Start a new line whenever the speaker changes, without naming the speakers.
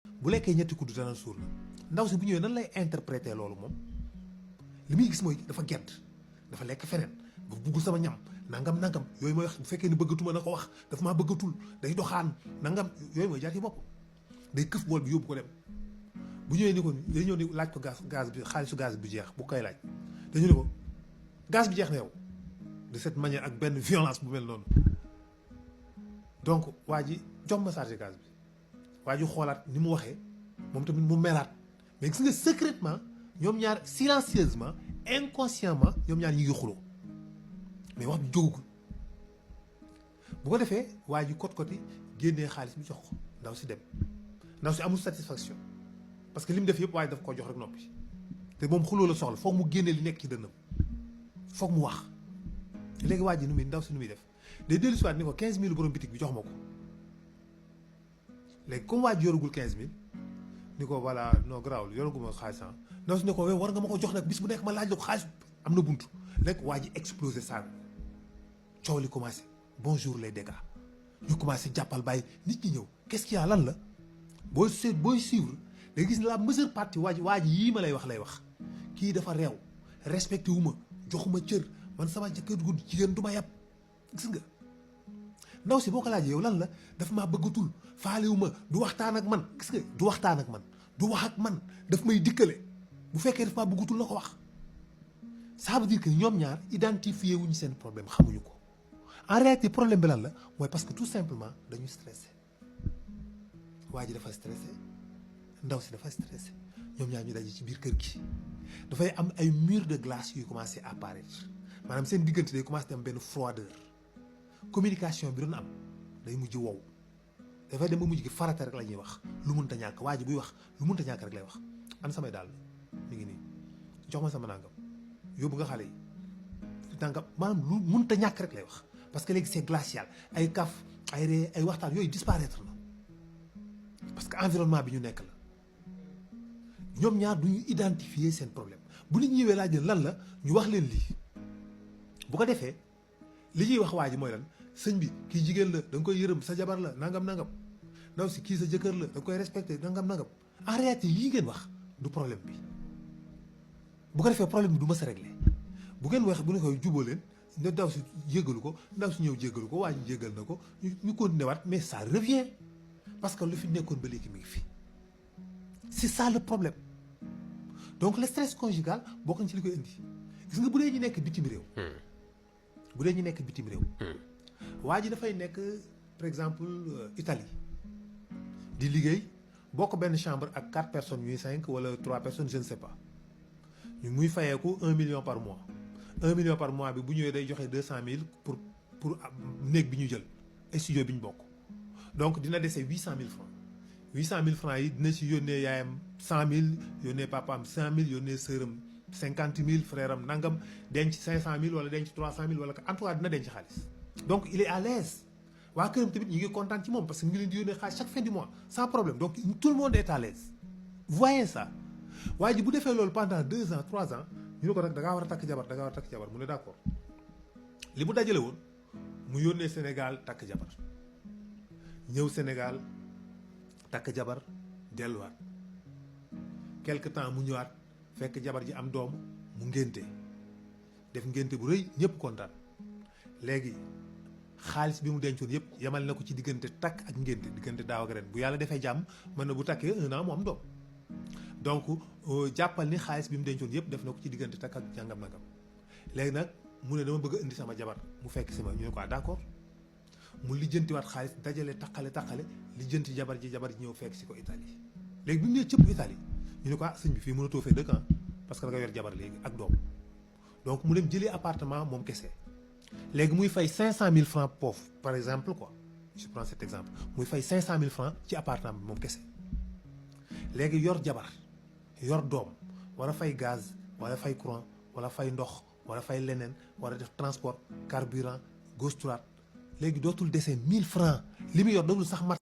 bu lekkee ñetti kudd dana suur la ndaw si bu ñëwee nan lay interpréter loolu moom li muy gis mooy dafa gedd dafa lekk feneen bu buggul sama ñam nangam yooyu mooy wax bu fekkee ni bëggatuma na ko wax dafa maa bëggatul day doxaan nangam yooyu mooy jaar ci bopp day këf bool bi yóbbu ko dem bu ñëwee ni ko day ñëw ni laaj ko gaz bi xaalisu gaz bi jeex bu koy laaj dañu ne ko gaz bi jeex na yow de cette manière ak benn violence bu mel noonu donc waa ji jox ma chargé gaz bi waa ji xoolaat ni mu waxee moom tamit mu meraat mais gis nga secrètement ñoom ñaar silencieusement inconsciemment ñoom ñaar ñu ngi xuloo mais wax bi jógugul bu ko defee waa ji kot-koti génnee xaalis bi jox ko ndaw si dem ndaw si amul satisfaction parce que li mu def yëpp waa ji daf ko jox rek noppi te moom xuloo la soxla foog mu génnee li nekk ci dënnam foog mu wax léegi waa ji nu muy ndaw si nu muy def day dellu si waat ni ko 15000 borom bitig bi jox ma ko léegi comme waa ji yoragul 15000 ni ko voilà non garaawul yoraguma xaalis ah ndaw si ne ko war nga ma ko jox nag bis bu nekk ma laaj la ko xaalis am na buntu léegi waa ji explosé saa coow li commencé bonjour les dégâts ñu commencé jàppal bàyyi nit ñi ñëw qu'est-ce qu'il y a lan la booy suivre da gis la majeure partie waa ji yii ma lay wax kii dafa réew respecté wu ma joxuma cër man sama jëkkër gu jigéen du ma yàpp gis nga ndaw si boo ko laajee yow lan la daf maa bëggatul faalewu ma du waxtaan ak man gis nga du waxtaan ak man du wax ak man daf may dikkale bu fekkee daf maa bëggatul na ko wax ça veut dire que ñoom ñaar identifié wuñu seen problème xamuñu ko en réalité problème bi lan la mooy parce que tout simplement dañu stressé waa ji dafa stressé ndaw si dafa stressé ñoom ñaar ñu daje ci biir kër gi dafay am ay murs de glace yuy commencé apparaître maanaam seen diggante day commencé am benn froideur communication bi doon am day mujj wow dafay dem ba mujj gi farata rek la ñuy wax lu mënta ñàkk waa ji buy wax lu mënta ñàkk rek lay wax an samay daal mi ngi nii jox ma sama nangam yóbbu nga xale yi nangam maanaam lu mënta ñàkk rek lay wax parce que léegi c'est glacial ay kaf ay ree ay waxtaan yooyu disparaître na parce que environnement bi ñu nekk la ñoom ñaar du ñu identifier seen problème bu nit ñëwee laaj lan la ñu wax leen lii bu ko defee li ñuy wax waa ji mooy lan sëñ bi kii jigéen la da nga koy yërëm sa jabar la nangam ndaw si kii sa jëkkër la da nga koy respecté nangam en réalité yii ngeen wax du problème bi bu ko defee problème bi du mës a réglé bu ngeen wax bu ne koy juboo leen ne ndaw si jéggalu ko ndaw si ñëw jéggalu ko waa ji jéggal na ko ñu continuer waat mais ça revient parce que lu fi nekkoon ba léegi mi ngi fi c'est ça le problème donc le stress conjugal bokk na ci li koy indi gis nga bu dee ñu nekk bitim réew waa ji dafay nekk par exemple Italie di liggéey bokk benn chambre ak 4 personnes ñuy 5 wala 3 personnes je ne sais pas ñu muy fayeeku 1 million par mois 1 million par mois bi bu ñëwee day joxe 200000 pour néeg bi ñu jël studio bi ñu bokk donc dina dese 800000 francs 800000 francs yi dina ci yónnee yaayam 100000 yónnee papaam 5000 yónnee sëram 50000 frère am nangam denc 500000 wala denc 300000 wala en tout cas dina denc xaalis donc il est à l'aise waa këram tamit ñu ngi kontaan ci moom parce que mu ngi leen di yónnee xaalis chaque fin du mois sans problème donc tout le monde est à l'aise vous voyez ça waa ji bu defee loolu pendant 2 ans 3 ans ñu ne ko nag da ngaa war a takk jabar mu ne d'accord li mu dajale woon mu yónnee Sénégal takk jabar ñëw Sénégal takk jabar delluwaat quelque temps mu ñëwaat fekk jabar ji am doom mu ngénte def ngénte bu rëy ñëpp kontaan léegi xaalis bi mu dencoon yëpp yamal na ko ci diggante takk ak ngénte diggante daaw ak ren bu yàlla defee jàmm mën na bu takkee 1 an mu am doom donc jàppal ni xaalis bi mu dencoon yëpp def na ko ci diggante takk ak jàngam nangam léegi nag mu ne dama bëgg a indi sama jabar mu fekk si ma ñu ne ko d'accord mu lijjantiwaat xaalis dajale taqale lijjanti jabar ji ñëw fekk si ko Italie léegi bi mu nee cëpp Italie ñu ne ko sëñ bi fii mënatoo fee dëkk parce que da nga yor jabar léegi ak doom donc mu dem jëlee appartement moom kese léegi muy fay 500000 francs poofu par exemple quoi je prends cet exemple muy fay 500000 francs ci appartement bi moom kese léegi yor jabar yor doom war a fay gaz wala fay courant wala fay ndox wala fay leneen war a def transport carburant gauche droite léegi dootul dese 1000 francs li mu yor dootul sax mat